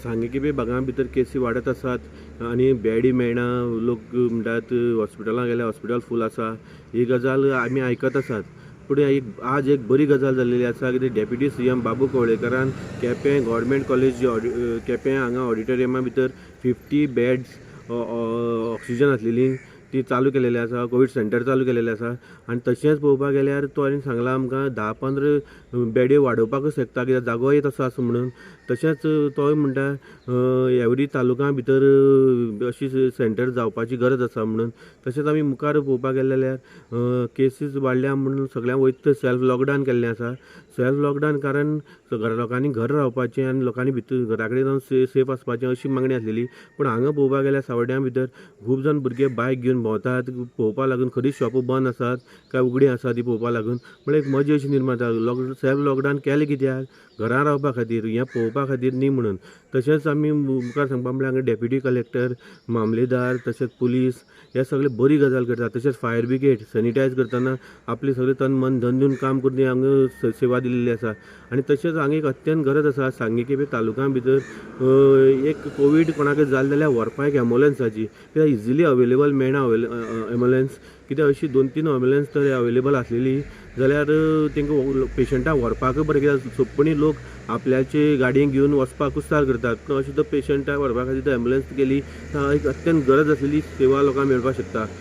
सांगे केपें भागां भितर केसी वाडत आसात आनी बेडी मेळना. लोक म्हणटात हॉस्पिटलां गेल्यार हॉस्पिटल फूल आसा. ही गजाल आमी आयकत आसात. पूण एक आज एक बरी गजाल जाल्लेली आसा कितें, डेप्युटी सीएम बाबू कवळेकरान केपें गव्हर्मेंट कॉलेज केपें हांगा ऑडिटोरियमा भितर 50 बेड्स ऑक्सिजन आसलेली ती चालू केलेली आसा. कोवीड सेंटर चालू केलेले आसा. आनी तशेंच पळोवपाक गेल्यार तो हांणी सांगलां आमकां 10-15 बेडी वाडोवपाकूच शकता, कित्याक जागोय तसो आसा म्हणून. तशेंच तोय म्हणटा एवरी तालुका भितर अशी सेंटर जावपाची गरज आसा म्हणून. तशेंच आमी मुखार पळोवपाक गेले जाल्यार केसीस वाडल्या म्हणून सगळ्यांक वयता सेल्फ लॉकडावन केल्लें आसा. सेल्फ लॉकडावन कारण लोकांनी घर रावपाचें आनी लोकांनी भितर घरा कडेन रावन सेफ आसपाचें अशी मागणी आसलेली. पूण हांगा पळोवपाक गेल्यार सावड्ड्यां भितर खूब जाण भुरगे बायक घेवन भोंवतात पळोवपाक लागून खरीच शॉपां बंद आसात काय उगडीं आसा ती पळोवपाक लागून. म्हळ्यार एक मजा अशी निर्माण जाता. सेल्फ लॉकडावन केलें कित्याक? घरां रावपा खातीर, हें पळोवपा खातीर न्ही म्हणून. तशेंच आमी मुखार सांगपा म्हळ्यार हांगा डेप्युटी कलेक्टर, मामलेदार तशेंच पुलीस हे सगळे बरी गजाल करतात. तशेंच फायर ब्रिगेड सॅनिटायज करतना आपले सगळे तन मन धन दिवन काम करून हांगा सेवा दिल्ली आसा. आनी तशेंच हांगा एक अत्यंत गरज आसा, सांगे केपें तालुका भितर एक कोवीड कोणाक जालें जाल्यार व्हरपाक एक एम्बुलंसाची, कित्याक इजिली अवेलेबल मेळना एम्बुलंस. कित्याक अशी 2-3 एम्बुलंस तर अवेलेबल आसलेली जाल्यार तांकां पेशंटाक व्हरपाकूय बरें, कित्याक सोंपेपणी लोक आपल्याचे गाडयेन घेवन वचपाक कुस्तार करतात. पूण अशें तर पेशंटाक व्हरपा खातीर एम्बुलंस केली एक अत्यंत गरज आसलेली सेवा लोकांक मेळपाक शकता.